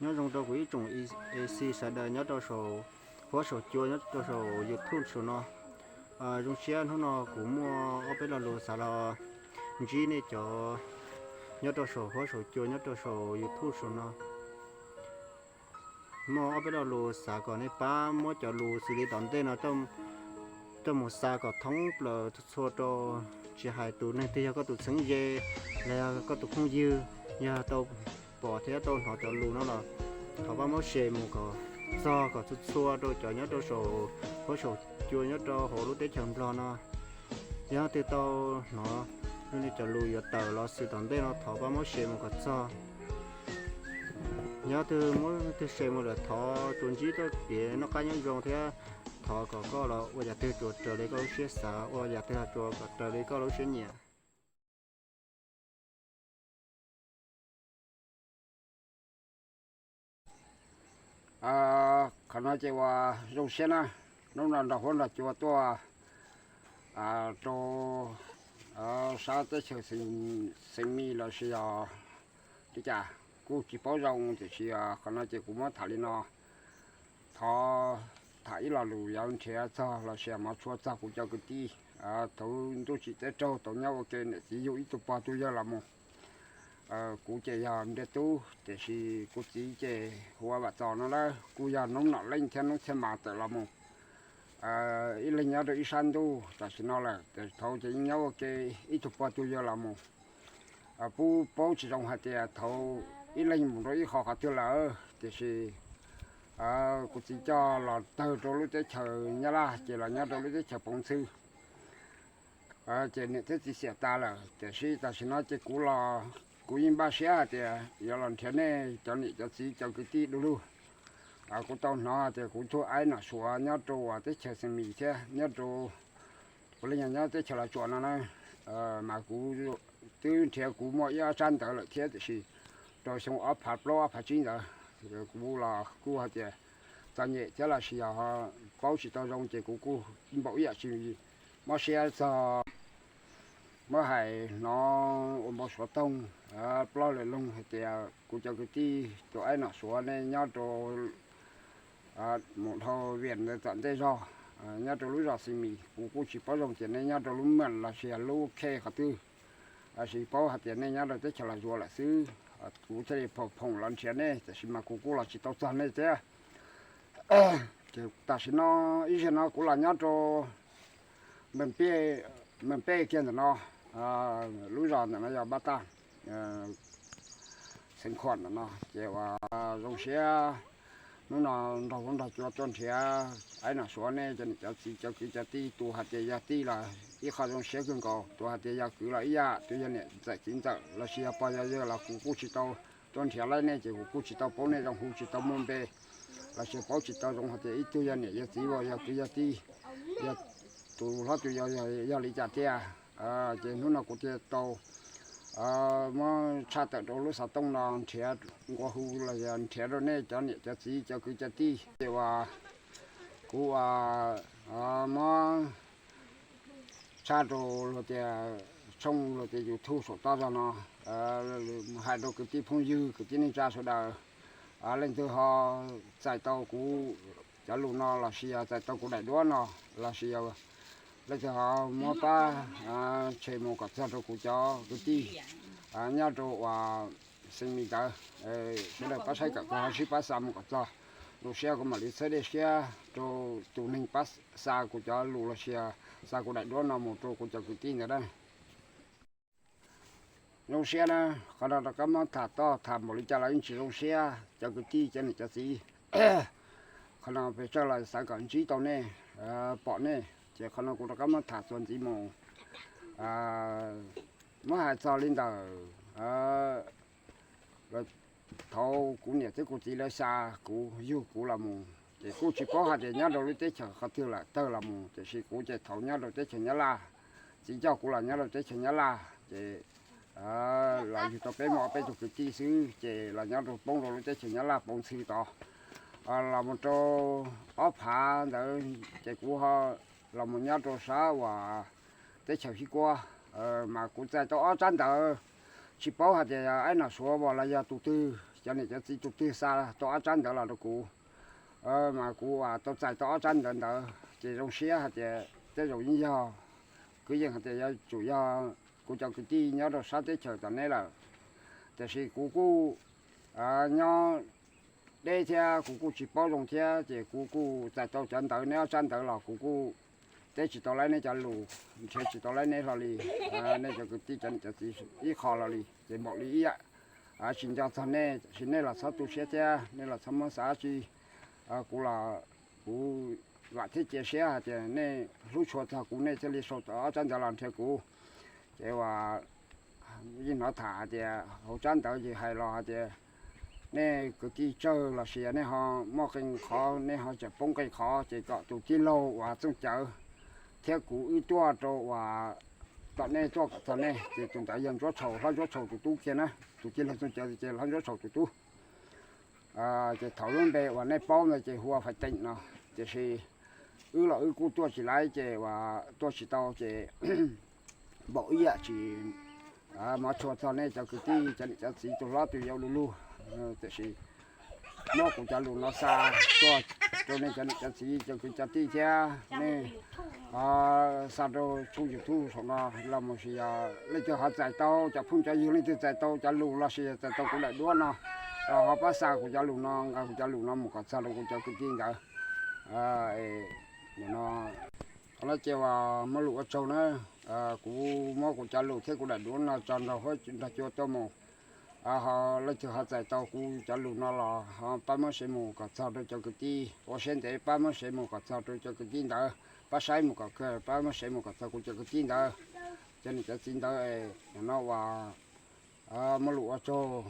Nyob zoo rau kuv ib tsoom A C sawv daws nyob rau saum huab saum cua nyob rau saum YouTube saum no. Zoo siab hnub no kuv muaj ob peb lo lus xav los ntsib nej cov nyob rau saum huab saum cua nyob rau saum YouTube saum no. Muaj ob peb lo lus xav kom nej pab muab cov lus xws li tom ntej no coj mus xa kom thoob plaws txhua txhua rau, tsis hais tus neeg twg yog koj tus txheeb ze los yog koj tus phooj ywg, yog tau pom thiab tau hnov cov lus no los thov pab muab share mus kom txog kom txhua txhua rau cov nyob rau saum huab saum cua nyob rau hauv lub teb chaws Nplog no. Yog twg tau hnov cov lus yuav tawm los xwm tom ntej no thov pab muab share mus kom txog. Yog twg muab twg share mus lawm thov tsuas ntsib txoj kev noj qab nyob zoo thiab thov kom koj los ua yam twg tsuas raws li koj lub siab xav, ua yam twg los tsuas kom raws li koj lub siab nyiam. Qhov no ces ua zoo siab na, hnub no nrog huab nrog cua tuaj rau sab teb chaws Xeev Mis los sis yog li cas kuj tsis paub zoo, tiam sis qhov no ces kuv muab tham li no. Thov tham ib lo lus yuav nrhiav txog los sis mov tshua txog kuv cov kwv tij thaum ntuj tsim teb raug tau nyob ua ke niam txiv yug ib tug pog tug yawg los mus. Kuv ces yog ntiag tub tiam sis kuv txiv ces hu ua Vam Txos no lawm, kuj yog noob Nom Leej thiab noob Txhiaj Mas tawm los mus. Ib leeg nyob rau ib sab ntuj tam sim no lawm, thaum ces yeej nyob ua ke ib tug pog tug yawg los mus. Pub paub tsis zoo hais tias thaum ib leeg mus rau ib qho qhov twg lawm, tiam sis kuv txiv coj los tawg rau lub teb chaws Nyab Laj ces los nyob rau lub teb chaws Pov Ntxhw. Ces niam thiab txiv xiam tas lawm, tiam sis tam sim no ces kuv los kuv yeej npaj siab hais tias yuav los nrhiav nej cov niam cov txiv cov kwv tij du lug. Kuv tau hnov hais tias kuv tug aib Nom Suav nyob rau teb chaws Xeev Mis thiab nyob rau puav leej yog nyob teb chaws Los Tsuas no na, mas kuv twb nrhiav kuv muaj ib ob tsab ntawv lawm thiab, tiam sis rau xyoo ob phav plaub ob phav tsib ntawd kuv los kuj hais tias txom nyem thiab los sis yog paub tsis tau zoo ces kuv kuj npaum ib yam tsis mob siab txog. Muab hais hnov ua npau suav toog plaub lwm loog hais tias kuv cov kwv tij tus aib Nom Suav nej nyob rau mus dhau Vias ntawd tom ntej zog, nyob rau lub zos Xeev Mis, kuv kuj tsis paub zoo tias nej nyob rau lub Meem los sis yog lub Khej qhov twg, los sis paub hais tias nej nyob rau teb chaws Los Tsuas lawm xwb, kuv thiaj li phoom phoom los nrhiav nej, tiam sis mas kuv kuj los tsis tau txog nej thiab. Ces tam sim no ib zaug no kuv los nyob rau Meem Pej kiag ntawm no, lub zos ntawm no yog Pab Taj, Xeev Khuam ntawm no, ces ua zoo siab hnub no nrog huab nrog cua tuaj nrhiav aib Nom Suav nej cov niam cov txiv cov kwv cov tij, tus hais tias yog tij los ib qho zoo siab kawg nkaus, tus hais tias yog kwv los ib yam, tus yog niam ntxawm txiv ntxawm los sis yog pog yog yawg los kuv kuj tsis tau tuaj nrhiav laib nej ces kuv kuj tsis tau paub nej zoo, kuv tsis tau muaj npe los sis paub tsis tau zoo hais tias ib tug yog niam yog txiv uas yog kwv yog tij, yog tus hlob tus yau yog li cas tiag. Ces hnub no kuv thiaj tau muab tshaj tawm rau lub xov tooj no nrhiav nqua hu los yog nrhiav rau nej cov niam cov txiv cov kwv cov tij. Ces uas kuv uas muab tshaj rau luag tias tshooj luag tias YouTube saum toj zog no, hais rau kwv tij phooj ywg kwv tij neej tsa sawv daws, leej twg ho txais tau kuv cov lus no los sis yog txais tau kuv daim duab no los sis yog leej twg ho muab pab tshem mus kom txog rau kuv cov kwv tij nyob rau uas Xeev Mis ntawd, sawv daws pab saib kom txog, ho sib pab xa mus kom txog. Zoo siab kuv mam li txhawb dej siab rau tus neeg pab xa kuv cov lus los sis xa kuv daim duab no mus rau kuv cov kwv tij ntawd na. Zoo siab na, qhov no rov qab muab tham toj tham npaum li cas los yeej tsis zoo siab cov kwv tij cov niam cov txiv. Qhov no pes tsawg los xav kom ntsib tau nej, pom nej, ces qhov no kuv rov qab muab tham txuas ntxiv mus. Muab hais txog li ntawm thaum kuv niam thiab kuv txiv lawv xa kuv yug kuv los mus ces kuj tsis paub hais tias nyob rau lub teb chaws qhov twg lawm tawg los mus, tiam sis kuv ces thaum nyob rau teb chaws Nyab Laj, txiv coj kuv los nyob rau teb chaws Nyab Laj ces los yug tau peb muaj ob peb tug kwv tij xwb ces los nyob rau poob rau lub teb chaws Nyab Laj Pov Ntxhw tod. Los mus rau ob phav ntawd ces kuv ho los mus nyob rau sab uas teb chaws Hib Kuab, mas kuv txais tau ob tsab ntawv, tsis paub hais tias aib Nom Suav uas los yog tus twg, cov niam cov txiv tus twg xa tau ob tsab ntawv los rau kuv, mas kuv uas tau txais tau ob tsab ntawv ntawd ces zoo siab hais tias tej zaum yeej yog, kwv yees hais tias yuav tsum yog kuv cov kwv tij nyob rau sab teb chaws tom neb lawm. Tiam sis kuv kuj nyob deb thiab kuv kuj tsis paub zoo thiab ces kuv kuj txais tau cov ntawv neb ob tsab ntawv los kuv kuj teb tsis tau laib neb cov lus, nrhiav tsis tau laib neb hlo li, nej cov kwv tij cov niam cov txiv ib qho hlo li ces npaum li ib yam tsis nco txog nej, tiam sis nej los txhob tu siab thiab nej los txhob muab xav dab tsi. Kuv los kuv vam thiab cia siab hais tias nej hlub tshua txog kuv nej thiaj li sau ob tsab ntawv los nrhiav kuv. Ces uas yeej hnov tham hais tias hauv tsab ntawv ces hais los hais tias nej kwv tij tsawg los sis yog nej ho muaj qee qhov nej ho tseem poob qee qhov ces kom tus tij laug uas Txooj Cawv thiab kuv wb tuaj rau uas tom nej tuaj kom txog nej. Ces tus ntawd yog Ntsuab Tshaus, hlob Ntsuab Tshaus tus tub kiag na, tus tij laug Txooj Cawv ces hlob Ntsuab Tshaus tus tub. Ces thaum lub npe uas nej paub ntawd ces hu ua Fais Teem no, tiam sis wb los wb kuj tuaj tsis laib ces uas tuaj tsis tau ces npaum ib yam tsis mov tshua txog nej cov kwv tij cov niam cov txiv tus hlob tus yau du lug. Tiam sis muab kuv cov lus no xa tuaj rau nej cov niam cov txiv cov kwv cov tij thiab nej xa rau tshooj YouTube saum no los sis yog leej twg ho txais tau, cov phooj cov ywg leej twg txais tau cov lus los sis yog txais tau kuv daim duab no, ho pab xa kuv cov lus no, nqa kuv cov lus no mus kom txog rau kuv cov kwv tij ntawd. Nim no qhov no ces uas muaj lus ua tsaug na, kuv muab kuv cov lus thiab kuv daim duab no tso nrog huab nrog cua tuaj mus. Ho leej twg ho txais tau kuv cov lus no los ho pab muab sev mus kom txog rau cov kwv tij, ua siab ntev pab muab sev mus kom txog rau cov kwv tij ntawd, pab saib mus kom kawg, pab muab sev mus kom txog kuv cov kwv tij ntawd, cov niam cov txiv ntawd. Nim no uas muaj lus ua tsaug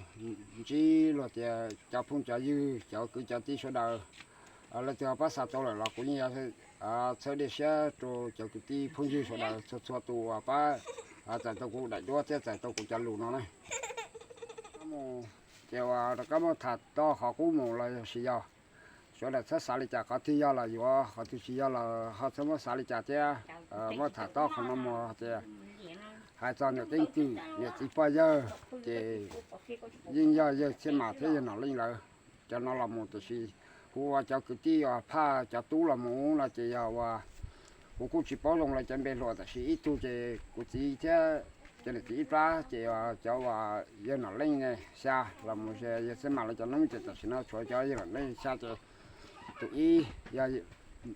ntsib luag tias cov phooj cov ywg cov kwv cov tij sawv daws, leej twg ho pab xa tau lawm los kuv yeej yuav txhawb dej siab rau cov kwv tij phooj ywg sawv daws txhua txhua tus uas pab txais tau kuv daim duab thiab txais tau kuv cov lus no na. Ces uas rov qab muab tham tau qhov qub mus los sis yog sawv daws txhob xav li cas, qhov twg yog los yuav, qhov twg tsis yog los ho txhob muab xav li cas thiab. Muab tham tau qhov no mus tias hais txog niam txiv kwv, niam txiv pog yawg ces yeej yog yawg Txhiaj Mam thiab yawg Nom Leej lawv cov no los mus, tiam sis kuv ua cov kwv tij uas phaj cov tub los mus no ces yog uas kuv kuj tsis paub zoo lawv cov npe hluas, tiam sis ib tug ces kuv txiv thiab cov niam txiv ib plab ces cov uas yawg Nom Leej xya los mus, yawg Txhiaj Mam lawv cov noob ces tam sim no tshuav cov yawg Nom Leej xya ces tus ib yog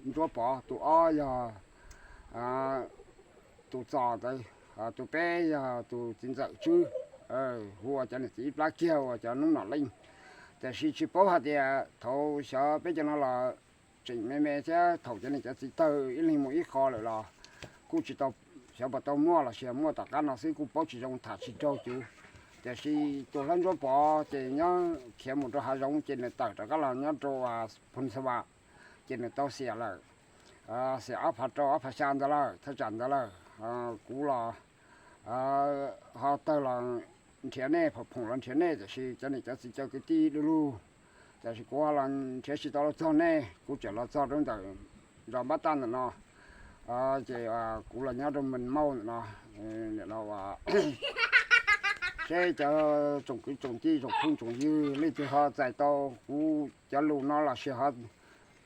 Ntsuab Pov, tus ob yog tus Txos ntawd, tus peb yog tus txiv ntxawm Tswb, hu ua cov niam txiv ib plab kiag uas cov noob Nom Leej. Tiam sis tsis paub hais tias thaum xyov peb cov no los tseem me me thiab thaum cov niam cov txiv tawg ib leeg mus ib qho lawm los kuj tsis tau, xyov puas tau muaj los sis muaj tom qab no xwb kuj paub tsis zoo tham tsis raug cov. Tiam sis tus hlob Ntsuab Pov ces nyob khiav mus rau hav zoov ces nws tawm rov qab los nyob rau Phoos Xa Vam, ces nws tau xiam lawm, xiam ob phav rau ob phav xya ntawd lawm, thaj tsam ntawd lawm. Kuv los ho tawg los nrhiav nej, phoom los nrhiav nej, tiam sis cov niam cov txiv cov kwv tij du lug, tiam sis kuv los nrhiav tsis tau los txog nej, kuv tseem los txog rau ntawm zos Npab Taj ntawm no. Ces kuv los nyob rau Mes Mauj ntawm no, nim no uas seb cov tsoom kwv tsoom tij tsoom phooj tsoom ywg leej twg ho txais tau kuv cov lus no los sis ho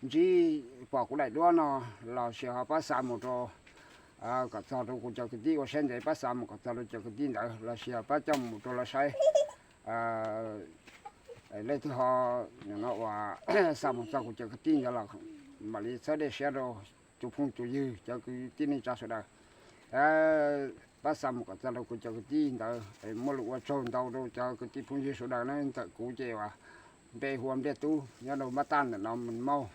ntsib pom kuv daim duab no los sis ho pab xa mus rau kom txog rau kuv cov kwv tij, ua siab ntev pab xa mus kom txog rau cov kwv tij ntawd los sis ho pab coj mus rau lawv saib. Leej twg ho nim no uas xa mus txog kuv cov kwv tij ntawd los mam li txhawb dej siab rau tus phooj tus ywg cov kwv tij neej tsa sawv daws, pab xa mus kom txog rau kuv cov kwv tij ntawd. Muaj lus ua tsaug ntau rau cov kwv tij phooj ywg sawv daws na. Ntawm kuv ces uas npe hu ua Npliaj Tub, nyob rau Npab Taj ntawm no, Mes Mauj.